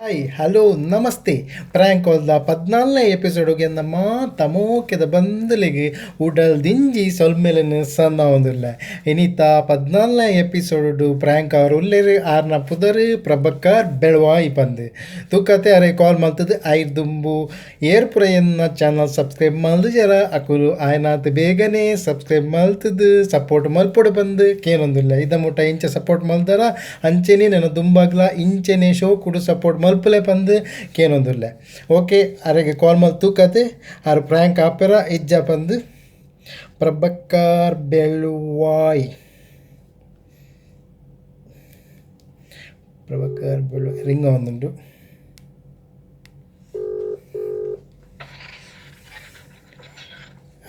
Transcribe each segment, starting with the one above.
Hi hello namaste prank ಕಾಲ್ದ 14ನೇ ಎಪಿಸೋಡ್ಗೆ ನಮ್ಮ ತಮೋಕೆದ ಬಂದಲಿಗೆ ಉಡಲ್ ದಿಂಜಿ ಸೊಲ್ಮೆಲನ್ ಸನ್ನ ಒಂದುಲ್ಲ. ಇನಿತ 14ನೇ ಎಪಿಸೋಡ್ ಪ್ರಾಂಕ್ ಅವರು ಉಲ್ಲೇರು ಆರ್ನ ಪುದರ್ ಪ್ರಭಕರ್ ಬೆಳವಾಯಿ ಪಂದ್ ತೂಕತೆ ಅರೆ ಕಾಲ್ ಮಲ್ತದ ಐರ್ ದುಂಬು ಏರ್ಪುರ ಎನ್ನ ಚಾನಲ್ ಸಬ್ಸ್ಕ್ರೈಬ್ ಮಲ್ದು ಜರ ಅಕುಲು ಆಯ್ನಾತ್ ಬೇಗನೆ ಸಬ್ಸ್ಕ್ರೈಬ್ ಮಲ್ತದ ಸಪೋರ್ಟ್ ಮಲ್ಪೊಡು ಬಂದು ಕೇನೊಂದುಲ್ಲ. ಇದ ಮುಟ್ಟ ಇಂಚ ಸಪೋರ್ಟ್ ಮಲ್ದರ ಅಂಚೆನೆ ನನ್ನ ದುಂಬಾಗ್ಲ ಇಂಚೆನೆ ಶೋ ಕುಡು ಸಪೋರ್ಟ್ ಮಲ್ಪಲೆ ಪಂದು ಕೇನೊಂದುಲ್ಲ. ಓಕೆ ಅರೆಗೆ ಕಾಲ್ ಮಲ್ ತೂಕತೆ ಆರ್ ಪ್ರಾಂಕ್ ಆಪೆರ ಇಜ್ಜ ಪಂದು. ಪ್ರಭಕರ್ ಬೆಳುವಾಯ್ ಪ್ರಭಕರ್ ಬೆಳು ರಿಂಗ್ ಒಂದುಂಡು.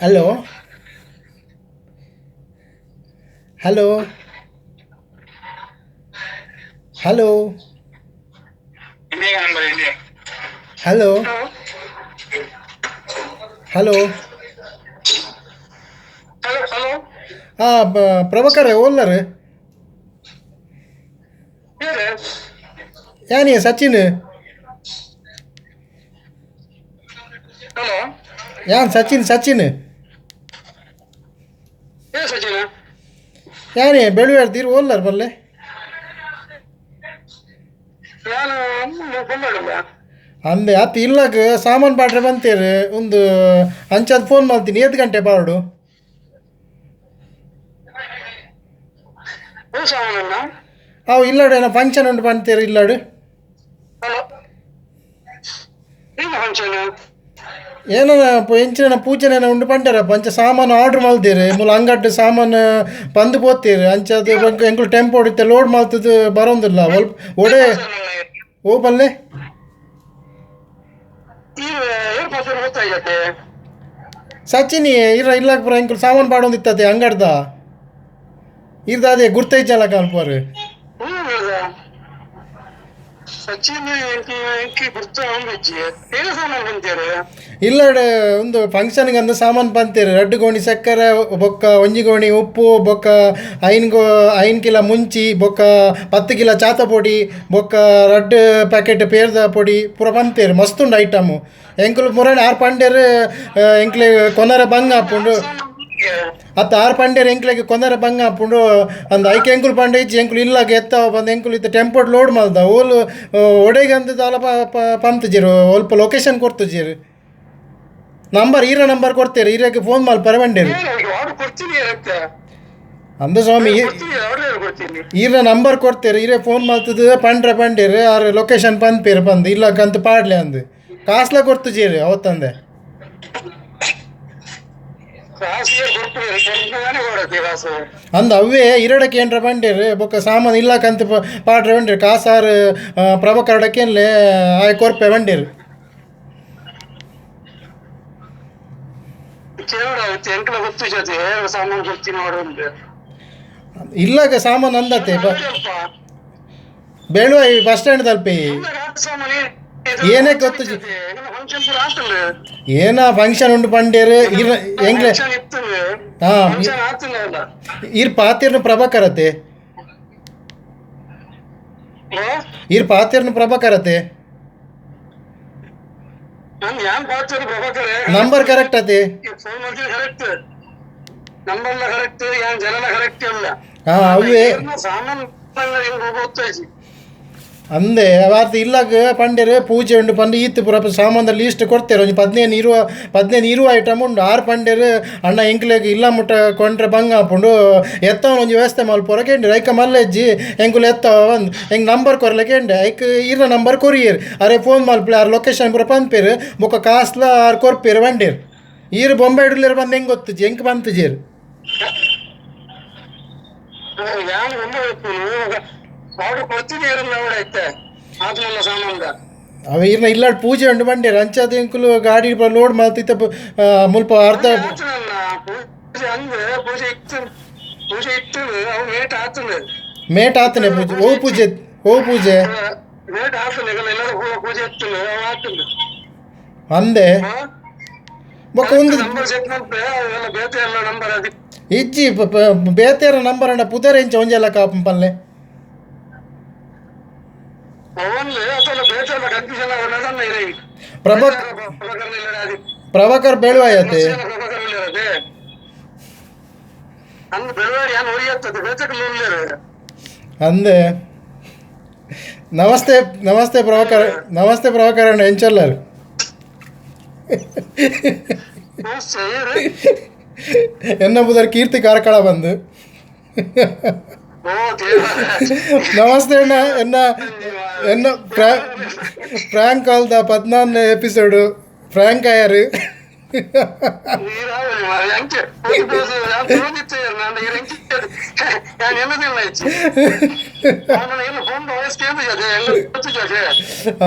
Hello hello hello hello hello hello hello. ಹಾಂ ಪ್ರಭಕರ್ ಓಲ್ಲರ್ ಯಾನಿ ಸಚಿನ್. ಹಲೋ ಯಾನ್ ಸಚಿನ್ ಸಚಿನ್. ಏ ಸಚಿನ್. ಯಾನಿ ಬೆಳುವಾರ್ ತೀರ್ ಓಲ್ಲರ್ ಬಲ್ಲೆ. ನಾನು ಕೊಂಡಾಡಲ್ಲ. ಅಂದೆ ಅತ್ ಇಲ್ಲಗ ಸಾಮಾನು ಪಾಡ್ರೆ ಬಂತೇರು ಒಂದು ಅಂಚಾದ್ ಫೋನ್ ಮಾಡ್ತೀನಿ. ಏತ್ ಗಂಟೆ ಬಾರಡು? ಓ ಸಾಮಾನನ್ನ ಅವು ಇಲ್ಲಾಡು ಏನೋ ಫಂಕ್ಷನ್ ಉಂಟು ಬಂತೇರು ಇಲ್ಲಾಡು. ಹಲೋ ಏನು ಫಂಕ್ಷನ್? ಏನೋ ಎಂಚಿನ ಪೂಜೆನ ಉಂಡು ಪಂಡೇರ ಅಂಚ ಸಾಮಾನು ಆರ್ಡ್ರ್ ಮಲ್ದೇರು ಮೂಲ ಅಂಗಡ್ಡು ಸಾಮಾನು ಪಂದು ಪೋತೇರು ಅಂಚ ಅದು ಎಂಕುಲು ಟೆಂಪೋ ಹೊಡಿತೆ ಲೋಡ್ ಮಲ್ತದ್ದು ಬರೋಂದಿಲ್ಲ ಒಲ್ಪ ಒಡೆ ಓ ಪಲ್ಲೆ. ಏನು ಫಂಕ್ಷನ್ ಗೊತ್ತಾಗತ್ತೆ? ಸಚಿನಿ ಇರ ಇಲ್ಲಾಗ ಪುರ ಎಂಕುಲು ಸಾಮಾನು ಪಾಡೊಂದಿತ್ತತೆ ಅಂಗಡ್ದ ಇರ್ದ ಅದೇ ಗುರ್ತೈಚಲ್ಲ ಕಾಲ್ಪರು. ಹ್ಞೂ ಹೇಳ್ದ ಸಚಿನ್ ಎಂಕಿ ಗುರ್ತ ಒಂದಿಜ್ಜಿ. ಏನು ಸಾಮಾನು ಬಂತೀರಿ? ಇಲ್ಲಡೆ ಒಂದು ಫಂಕ್ಷನ್ಗೆ ಅಂದು ಸಾಮಾನು ಪಂತೇರು ರಡ್ಡು ಗೋಣಿ ಸಕ್ಕರೆ ಬೊಕ್ಕ ಒಂಜಿ ಗೋಣಿ ಉಪ್ಪು ಬೊಕ್ಕ 5 ಕಿಲೋ ಮುಂಚಿ ಬೊಕ್ಕ 10 ಕಿಲೋ ಚಾತ ಪೊಡಿ ಬೊಕ್ಕ ರಡ್ಡು ಪ್ಯಾಕೆಟ್ ಪೇರ್ದ ಪೊಡಿ ಪೂರ ಪಂತೇರು ಮಸ್ತ್ ಉಂಡು ಐಟಮು. ಎಂಕುಲು ಮುರಣೆ ಆರು ಪಂಡೇರು ಎಂಕ್ಲೆ ಕೊನರೆ ಬಂಗ ಆಪುಂಡು ಅತ್ತ ಆರು ಪಂಡೇರು ಎಂಕ್ಲೆಗೆ ಕೊನರೆ ಬಂಗ ಆಪುಂಡು ಅಂದ್ ಐಕೆ ಎಂಕುಲು ಪಂಡೆ ಇಜ್ಜಿ ಎಂಕುಲು ಇಲ್ಲಾಗ ಎತ್ತಾವ ಬಂದು ಎಂಕುಲು ಇತ್ತ ಟೆಂಪೋಟ್ ಲೋಡ್ ಮಲ್ದ ಓಲು ಒಡೆಗೆ ಅಂದ್ ದಾಲ ಪಂತುಜೆರು ಒಲ್ಪ ಲೊಕೇಶನ್ ಕೊಡ್ತುಜೆರು ನಂಬರ್ ಈರ ನಂಬರ್ ಕೊಡ್ತೇರು ಈರಕ್ಕೆ ಫೋನ್ ಮಲ್ಪರೆ ಬಂಡೇರು. ಆರ್ಡರ್ ಕೊಡ್ತೀನಿ ಇರುತ್ತೆ. ಅಂದ ಸ್ವಾಮಿ ಕೊಡ್ತೀನಿ ಆರ್ಡರ್ ಕೊಡ್ತೀನಿ. ಈರ ನಂಬರ್ ಕೊಡ್ತೇರು ಈರೇ ಫೋನ್ ಮಲ್ತದ ಪಂಡ್ರೆ ಪಂಡೇರು ಆರು ಲೊಕೇಶನ್ ಪಂಪೇರು ಬಂದು ಇಲ್ಲಕ್ಕಂತ ಪಾಡ್ಲೆ ಅಂದು ಕಾಸ್ಲ ಕೊಡ್ತುಜೇರು ಅವತ್ತಂದೆ. ಕಾಸು ಕೊಡ್ತೀನಿ ಕೊಡ್ತಾನೆ ಕೊಡತ್ತೆ ಕಾಸು. ಅಂದ ಅವೇ ಇರಡಕ್ಕೆ ಏನ್ರ ಬಂಡೇರು ಬೊಕ್ಕ ಸಾಮಾನು ಇಲ್ಲಕ್ಕಂತ ಪಾಡ್ರೆ ಬಂಡೇರು ಕಾಸಾರು ಪ್ರಭಕರಡಕ್ಕೇನ್ಲೆ ಆಯ್ ಕೊರ್ಪೆ ಬಂಡೇರು. ಕೇಳೋಣ ಆಗುತ್ತೆ ಎಂಕಲ ಗೊತ್ತು ಜೊತೆ ಸಾಮಾನು ಕೊಡ್ತೀನಿ ನೋಡು ಅಂತ. ಇಲ್ಲಾಗ ಸಾಮಾನು ಅಂದತೆ ಬೇಳುವ ಬಸ್ ಸ್ಟ್ಯಾಂಡ್ ತಲುಪಿ ಏನೇ ಗೊತ್ತು ಫಂಕ್ಷನ್ ಪೂರ ಆತಲ್ಲ. ಏನ ಫಂಕ್ಷನ್ ಉಂಟು ಪಂಡೇರು ಇರ ಎಂಗ್ಲೆ ಫಂಕ್ಷನ್ ಇತ್ತು. ಹಾಂ ಫಂಕ್ಷನ್ ಆತಲ್ಲ ಅಲ್ಲ. ಇರ್ ಪಾತಿರ್ನ ಪ್ರಭಕರತೆ ಇರ್ ಪಾತಿರ್ನ ಪ್ರಭಕರತೆ ನಾನು ಯಾನ್ ಪಾತ್ರ ಪ್ರಭಾಕರ್. ನಂಬರ್ ಕರೆಕ್ಟ್ ಅತೆ. ಫೋನ್ ಮಾಡ್ತೀನಿ ಕರೆಕ್ಟ್ ನಂಬರ್ಲ ಕರೆಕ್ಟ್ ಯಾನ್ ಜನಲ ಕರೆಕ್ಟ್ ಅಲ್ಲ. ಹಾಂ ಅವೇ ಸಾಮಾನು ಗೊತ್ತಾಯ್ತು. ಅಂದೆ ಅವತ್ತು ಇಲ್ಲಾಗ ಪಂಡೇರು ಪೂಜೆ ಉಂಡು ಪಂಡು ಈತ್ ಪೂರ ಸಾಮಾನ್ದ ಲೀಸ್ಟ್ ಕೊಡ್ತೇರು ಒಂಜಿ 15 ಇರುವ ಐಟಮ್ ಉಂಡು ಆರು ಪಂಡೇರು ಅಣ್ಣ ಎಂಕ್ಲೆಗ್ ಇಲ್ಲ ಮುಟ್ಟ ಕೊಂಡ್ರೆ ಬಂಗ ಆಪುಂಡು ಎತ್ತವನ ಒಂಜಿ ವ್ಯವಸ್ಥೆ ಮಲ್ಪೊರ ಕೇಂಡಿ ಐಕ ಮಲ್ಲೆಜ್ಜಿ ಎಂಕುಲು ಎತ್ತವ ಒಂದು ಎಂಕ್ ನಂಬರ್ ಕೊರ್ಲೆ ಕೇಂಡೆ ಐಕ್ ಇರ್ನ ನಂಬರ್ ಕೊರಿಯರ್ ಅರೆ ಫೋನ್ ಮಲ್ಪಲೆ ಆರ್ ಲೊಕೇಶನ್ ಪೂರ ಪನ್ಪೇರು ಬೊಕ್ಕ ಕಾಸ್ಲ ಆರ್ ಕೊರ್ಪೇರು ಬಂಡೇರು ಈರು ಬೊಂಬೈ ಇಡ್ಲೇರು ಬಂದು ಹೆಂಗೆ ಗೊತ್ತುಜಿ ಎಂಕ್ ಬಂತುಜೇರು. ಯಾನ್ ಆರ್ಡರ್ ಕೊಡ್ತೀನಿ ಇರಲ್ಲ ಅವಡೈತೆ ಆದ್ಮಲ್ಲ ಸಾಮಾನ್ದ. ಅವ ಇರ್ನ ಇಲ್ಲಾಡ್ ಪೂಜೆ ಉಂಡು ಬಂಡೇರು ಅಂಚಾದ ಎಂಕುಲು ಗಾಡಿ ಲೋಡ್ ಮಲ್ತಿತ್ತ ಮುಲ್ಪ ಅರ್ಧ ಆತನಲ್ಲ ಪೂಜೆ ಅಂದ್ರೆ ಪೂಜೆ ಇತ್ತು ಪೂಜೆ ಇತ್ತು ಅವು ಲೇಟ್ ಆತನ. ಮೇಟ್ ಆತನೆ ಪೂಜೆ ಓ ಪೂಜೆ ಓ ಪೂಜೆ ಲೇಟ್ ಆತನ ಎಲ್ಲರೂ ಪೂಜೆ ಇತ್ತು ಅವು ಆತನ. ಅಂದೆ ಬೊಕ್ಕ ಒಂದು ನಂಬರ್ ಸೆಟ್ ಮಲ್ಪೆ ಅವೆಲ್ಲ ಬೇತೆ ಎಲ್ಲ ನಂಬರ್ ಅದು ಇಜ್ಜಿ ಬೇತೇರ ನಂಬರ್ ಅಂಡ ಪುದರ್ ಎಂಚ ಒಂಜೆಲ್ಲ ಕಾಪು ಪಲ್ಲೆ. Prabhakar ಬೆಳುವಾಯತೆ ಅಂದೆ. ನಮಸ್ತೆ ನಮಸ್ತೆ ಪ್ರಭಾಕರ್, ನಮಸ್ತೆ ಪ್ರಭಾಕರ್ ಅಣ್ಣ, ಎಂಚೊಲ್ಲರ್? ಎನ್ನ ಬುದರ್ ಕೀರ್ತಿ ಕಾರ್ಕಳ ಬಂದು. ನಮಸ್ತೆ ಅಣ್ಣ, ಎನ್ನ ಎನ್ನ ಪ್ರಾಂಕ್ ಕಾಲ್ದ 14ನೇ ಎಪಿಸೋಡು ಪ್ರಾಂಕ್ ಆಯಾರು.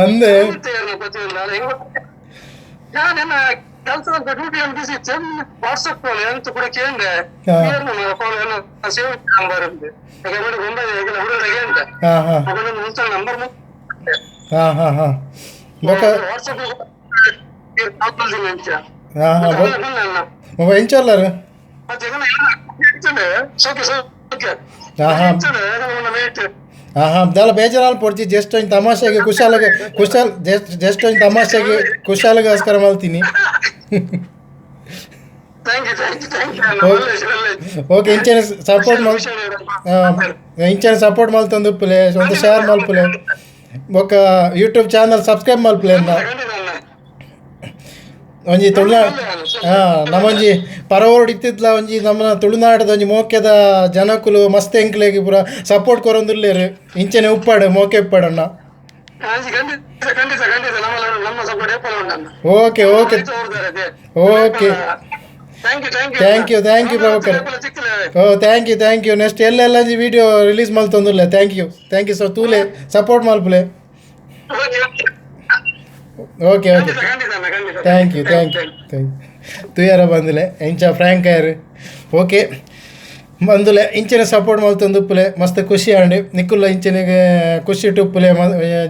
ಅಂದೆ ಎಂಚೊಲ್ಲರ್? ದಾಲ ಬೇಜಾರಾಲ್ ಪೊಡ್ಚಿ, ಜಸ್ಟ್ ಒಂಜಿ ತಮಾಷೆಗೆ ಕುಶಾಲಗೆ ಕುಶಾಲ್ ಜಸ್ಟ್ ಒಂಜಿ ತಮಾಷೆಗೆ ಕುಶಾಲಗೋಸ್ಕರ ಮಲ್ತೀನಿ. ಓಕೆ, ಇಂಚನೆ ಸಪೋರ್ಟ್ ಮಲ್ ಇಂಚನೆ ಸಪೋರ್ಟ್ ಮಲ್ತೊಂದು ಉಪ್ಪುಲೆ, ಒಂದು ಶೇರ್ ಮಲ್ಪುಲೆ, ಬೊಕ್ಕ YouTube channel subscribe ಮಲ್ಪುಲೆ ಅನ್ನ. ಒಂಜಿ ತುಳುನಾಡು ನಮ್ಮೊಂಜಿ ಪರವೋಡು ಇತ್ತಿತ್ಲ ಒಂಜಿ ನಮ್ಮ ತುಳುನಾಡದ ಒಂಜಿ ಮೋಕೆದ ಜನಕುಲು ಮಸ್ತ್ ಎಂಕ್ಲೆಗ್ ಪೂರ ಸಪೋರ್ಟ್ ಕೊರೊಂದುಲ್ಲೆರ್. ಇಂಚನೆ ಉಪ್ಪಾಡು ಮೋಕೆ ಉಪ್ಪಾಡಣ್ಣ. Okay okay okay, thank you thank you Prabhakar. Oh thank you thank you. Next ಎಲ್ಲೆಲ್ಲ ವಿಡಿಯೋ ರಿಲೀಸ್ ಮಲ್ತೊಂದುಲ್ಲೆ. Thank you thank you sir, ತೂಲೆ support ಮಲ್ಪುಲೆ. Okay okay, thank you thank you thank you. ತೂಯರ ಬಂದುಲೆ ಇಂಚ Frank ಆಯರ್. Okay ಬಂದುಲೆ, ಇಂಚನೆ support ಮಲ್ತೊಂದು ಉಪ್ಪುಲೆ, ಮಸ್ತ್ ಖುಷಿ ಆಂಡ್. ನಿಕ್ಕುಲ್ಲ ಇಂಚನೆಗೆ ಖುಷಿ ಉಪ್ಪುಲೆ,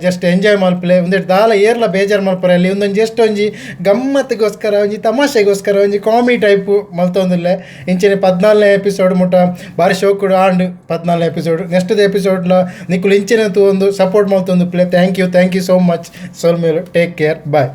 just enjoy ಮಲ್ಪುಲೆ. ಒಂದೆಟ್ ದಾಲ ಏರ್ಲ ಬೇಜಾರು ಮಲ್ಪರೆ ಅಲ್ಲಿ ಒಂದೊಂದು ಜಸ್ಟ್ ಒಂಜಿ ಗಮ್ಮತ್ತಿಗೋಸ್ಕರ ಒಂಜಿ ತಮಾಷೆಗೋಸ್ಕರ ಒಂಜಿ ಕಾಮಿಡಿ ಟೈಪು ಮಲ್ತೊಂದುಲ್ಲೆ. ಇಂಚನೆ 14ನೇ ಎಪಿಸೋಡ್ ಮುಟ್ಟ ಬಾರಿ ಶೋಕುಡು and 14ನೇ ಎಪಿಸೋಡ್. ನೆಕ್ಸ್ಟ್ದ ಎಪಿಸೋಡ್ಲ ನಿಕ್ಕುಲು ಇಂಚನೆ ತೂವೊಂದು ಸಪೋರ್ಟ್ ಮಲ್ತೊಂದು ಉಪ್ಪುಲೆ. Thank you thank you so much. ಸೊಲ್ಮೆಲು, take care, bye.